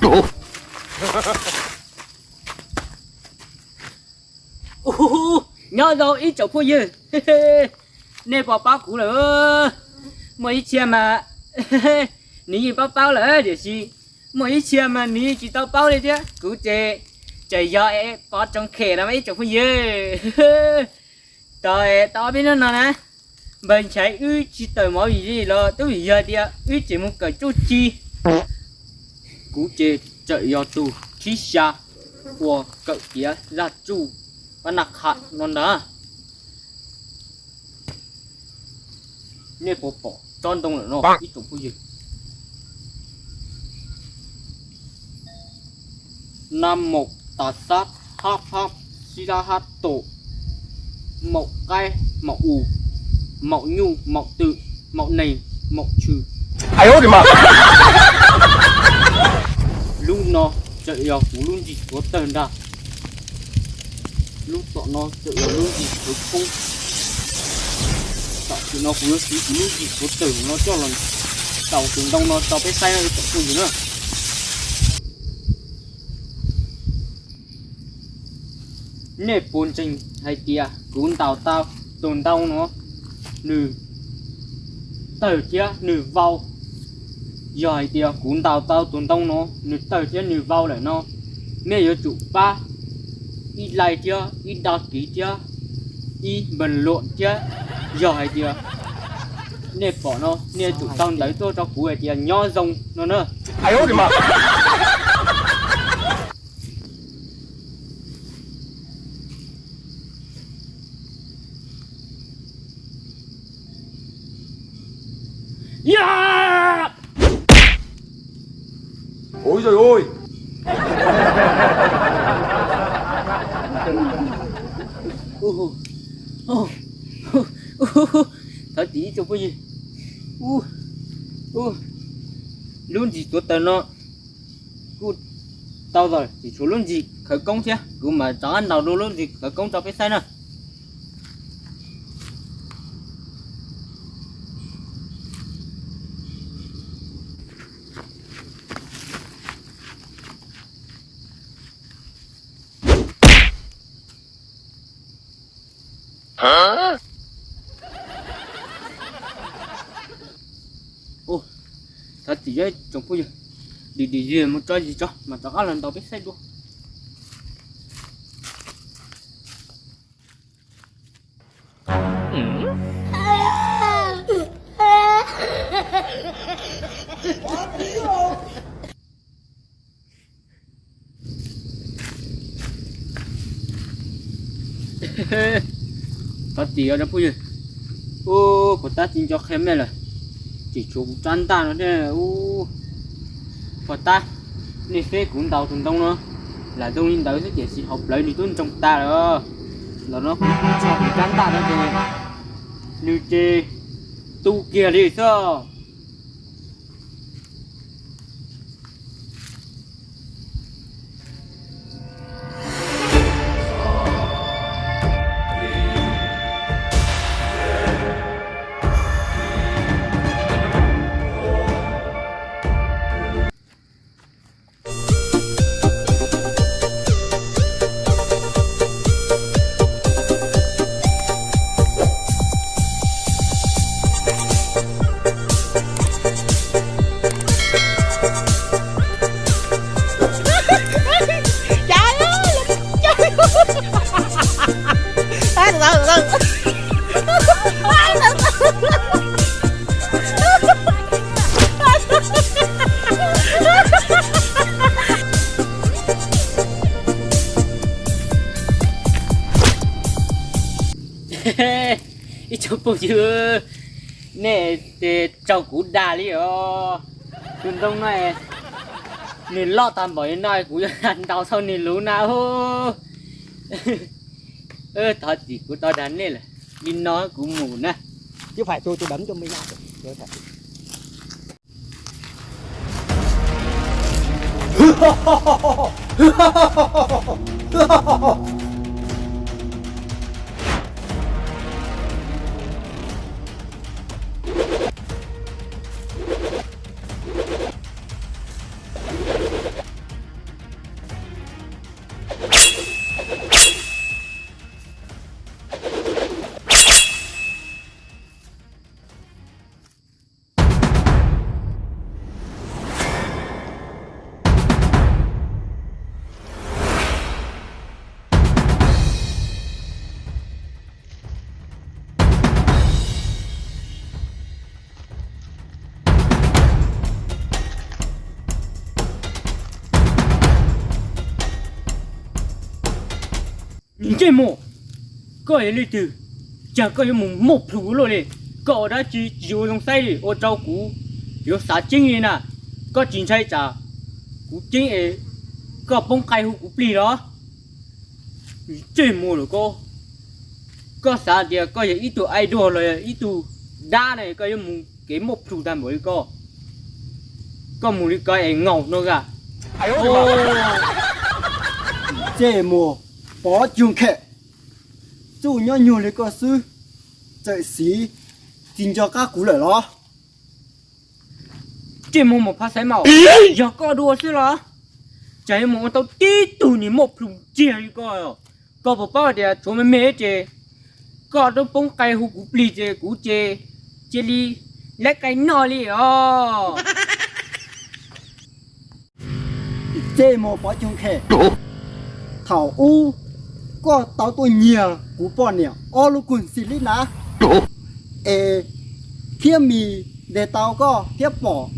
Ub, nyob zoo ib tsoom phooj ywg, nej puas paub kuv lawm? Muaj ib txhia mas nws yeej paub paub lawm, tiam sis muaj ib txhia mas nws yeej tsis tau paub li thiab. Kuv ces tseem yog pov tsoom khem no mas ib tsoom phooj ywg. Tau, tau ob peb hnub no na, npawg Nchaiv wb tsis tawm movie li los twb vim yog tias wb tseem mus kawm txuj ci. Kuv ces tseem yog tus thib xya uas kawm tiav zaj txuj pab naj qha no ntag. Nej puas pom tsob ntoo lawm no ib tsoom phooj ywg? Nam mộc tà sát háp háp xí đá hát tổ, mộc cái mộc ù, mộc nhu mộc tự, mộc nền mộc trừ. Lub no tseem yog kuv lub ntsis tuav tawg ntag. Lub tom no tseem yog lub ntsis tuav koob. Tam sim no kuv yuav siv kuv lub ntsis tuav tawg no coj los ntaus tus ntoo no rau peb saib ib tsoom phooj ywg na. Nej puas ntseeg hais tias kuv ntaus tau tus ntoo no nws tawg thiab nws vau? Yog hais tias kuv ntaus tau tus ntoo no nws tawg thiab nws vau lawm no, nej yuav tsum pab ib like thiab ib đăng ký thiab ib bình luận thiab. Yog hais tias nej pom no nej yuav tsum tau ntawv tuaj rau kuv hais tias nyob zoo no na. Ôi giời ơi. Thov txim ib tsoom phooj ywg. Lub ntsis tuav taws no kuj tau lawm, tseem tshuav lub ntsis khawv koob thiab, kuv mam rov qab ntaus dua lub ntsis khawv koob rau peb saib na. Thov txim tsoom phooj ywg, dim dim zis mus tso zis tso mas rov qab los ntaus peb saib dua. Thov txim os cov phooj ywg. Ub, puas tab tsis nco qhia mej lawm, tseem tshuav kuv rab ntaj no thiab. Ub, puas tab, nej saib kuv ntaus tus ntoo no lam zoo li ntawd xwb tiam sis hauv plawv nws twb ntsoog tas lawm. Ntawm no kuv tso kuv rab ntaj no ces nws ces tu kiag li xwb. Ib tsoom phooj ywg, nej ces raug kuv dag li os. Tus ntoo no nws loj tag npaum li no kuv yuav ntaus tau nws luv na. Thov txim kuv tau dag nej lawm, li no kuv mus na. Ntsej muag, koj yog leej twg? Cas koj yuav mus muaj plhus luaj li? Koj ua dab tsi tsis ua zoo saib li, ua rau kuv yuav xav ceeb li na. Koj tsis ntshai tsam kuv ceeb es koj poob qai hu kuv plig los? Ntsej muag lawm koj, koj xav tias koj yog ib tug idol los yog ib tug dab ne, koj yuav mus kev muaj plhus tag npaum li koj? Koj mus li ko es ngaum no ga. Ntsej muag Pov Cuag Khem, txuj nyob nyuag li koj xwb, txawm xiv tsis nco qab kuv lawm los? Ntsej muag Maum Phas Xaiv Maum, yog koj dua xwb los? Cas yuav mus ua tau tib tug niag muaj plhus ntsiag li koj? Koj puas paub tias tshuav me me ces koj twb poob qai hu kuv plig ces kuv ces cia li laib qai noj li os. Ntsej muag Pov Cuag Khem, thaum ub koj tau tuaj nyiag kuv poj niam ob lub kug xis lib na, es Khiab Mis ntes tau koj thiab pom,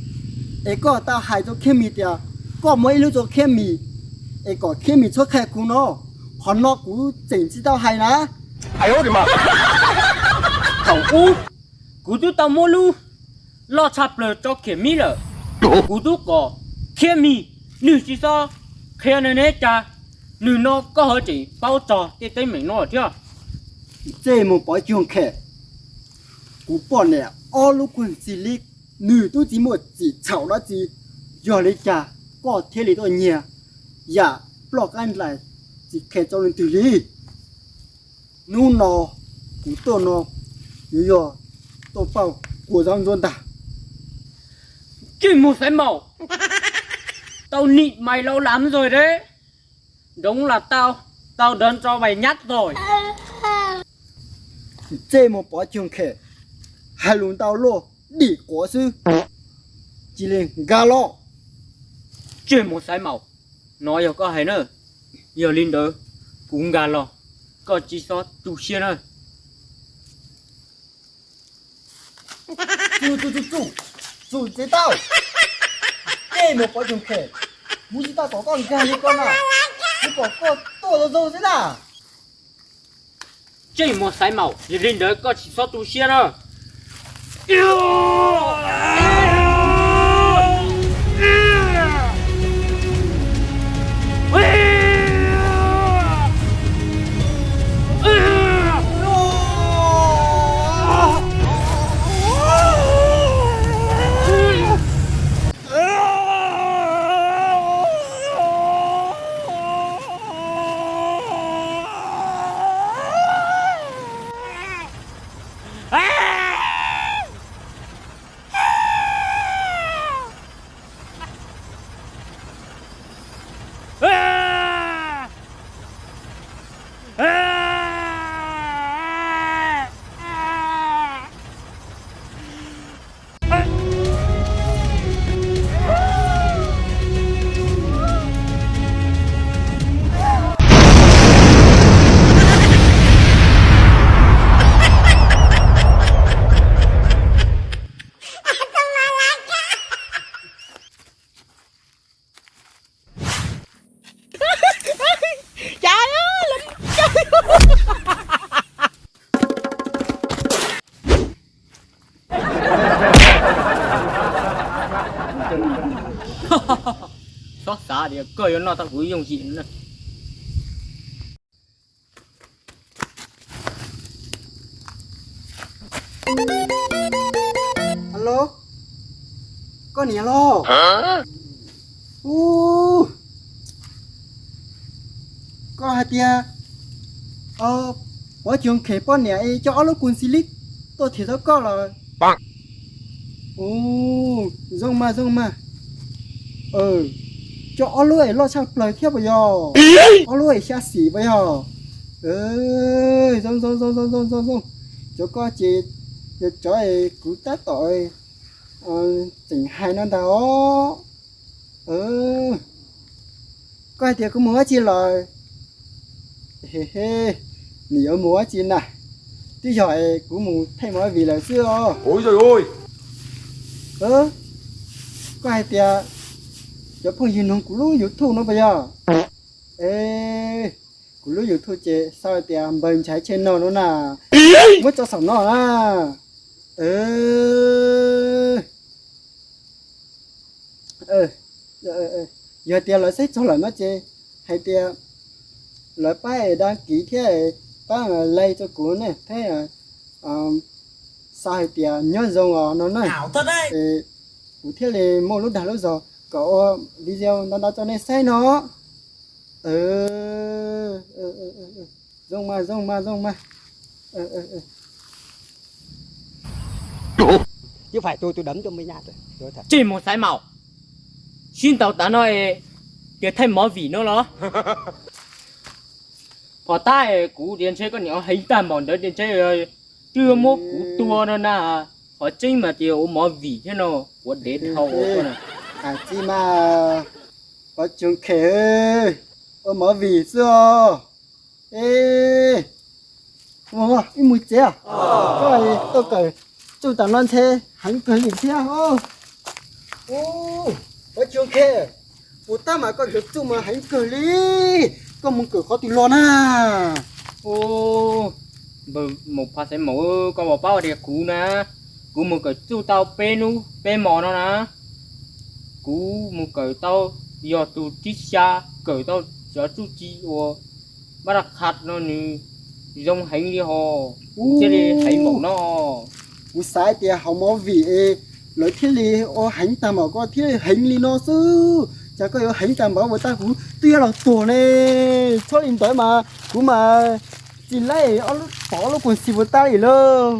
es koj tau hais rau Khiab Mis tias koj muab ib lub rau Khiab Mis, es kom Khiab Mis txhob qhia kuv no. Qhov no kuv tseem tsis tau hais na. Thaum ub kuv twb tau muab lub loj tshaj plaws rau Khiab Mis lawm. Kuv twb kom Khiab Mis, nws tsis txhob qhia nws ne, cas nws no koj ho tseem paub txog tej teeb meem no thiab? Ntsej muag Pov Cuag Khem, kuv poj niam ob lub kug xis lib, nws twb tsis muaj txim txhaum dab tsi, yog li cas koj thiaj li tuaj nyiag yam ploj qab ntais tsis qhia rau leej twg li? Hnub no kuv tuaj no yuav yog tuaj pauj kua zaub ntsuab ntag. Ntsej muag Xaiv Maum, tau nim mais laus lam zog de, nroov lam tau, tau dov rau vais nyab tog. Ntsej muag Pov Cuag Khem, hais lus ntau luaj dim quav xwb, cia li nkag los. Ntsej muag Xaiv Maum, no yog koj hais na, yog li ntawd kuv nkag los, koj tsis txhob tu siab na. Tsum, tsum, tsum, tsum, tsum txiv tau. Ntsej muag Pov Cuag Khem, kuv tsis tau kom koj nkag li ko na, kuv kom koj tuaj zoo zoo xwb na. Ntsej muag Xaiv Maum, yog li ntawd koj tsis txhob tu siab na. Txhob xav tias koj yuav noj tau kuv yooj yim na. Alo, koj niam los? Ub, koj hais tias Pov Cuag Khem poj niam es coj ob lub kug xis lib tuaj them rau koj los? Ub, zoo mas zoo mas. Coj ob lub es loj tshaj plaws thiab puas yog? Ob lub es xya xim puas yog? Zoo zoo zoo zoo zoo zoo. Cov koj ces yog cov es kuv tab tom tseem hais no ntag os. Koj hais tias kuv mus ua tsi lawm? Nim yuav mus ua tsi na, twb yog es kuv mus thaij movie lawm xwb os. Koj hais tias cov phooj ywg nug kuv lub YouTube no puas yog? Es kuv Kuv lub YouTube ces sau hais tias Npawg Nchaiv Channel no na. Muab tso saum no na. Yog tias lawv saib txog lawm no ces hais tias lawv pab đăng ký thiab pab like rau kuv ne thiab sau hais tias nyob zoo os no na. Kuv thiaj li muaj lub dag lub zog kom ua video ntau ntau rau nej saib no. Zoo mas, zoo mas, zoo mas. Chứ phải tôi tôi đấm cho mày nhát rồi. Tsis mus xaiv maum, sib ntaus tas no es tias thaij movie no los? Phom tab es kuv tias ntshe koj niam heev tag npaum ntawd tias ntshe twb muab kuv tua no na. Qhov tseeb mas tias ua movie thiab no, ua dev dhau ua na. Tsis mas, pov tsoom khem, ua movie xwb os. Ib mus tsev, koj tau kawm txuj tas no ntshe heev kawg li thiab. Pov tsoom khem, kuv tab mas koj kawm txuj mas heev kawg li. Koj mus kawm qhov twg los na? Npawg Maum Phas Xaiv Maum, koj puas paub tias kuv na, kuv mus kawm txuj tau peb hnub peb hmo no na. Kuv mus kawm tau, yog tus tib xya kawm tau cov txuj ci uas mab raj qha no nws zoo heev li hos, kuv thiaj li heev npaum no. Kuv xav tias hauv movie es lawv thiaj li ua heev tag npaum koj thiaj heev li no xwb. Cas koj yuav heev tag npaum puas tab, kuv twb yuav los tuag ne. Txhob li ntawd mas kuv mas tsis laib ob lub pov ob lub pus xis puas tab li lauj.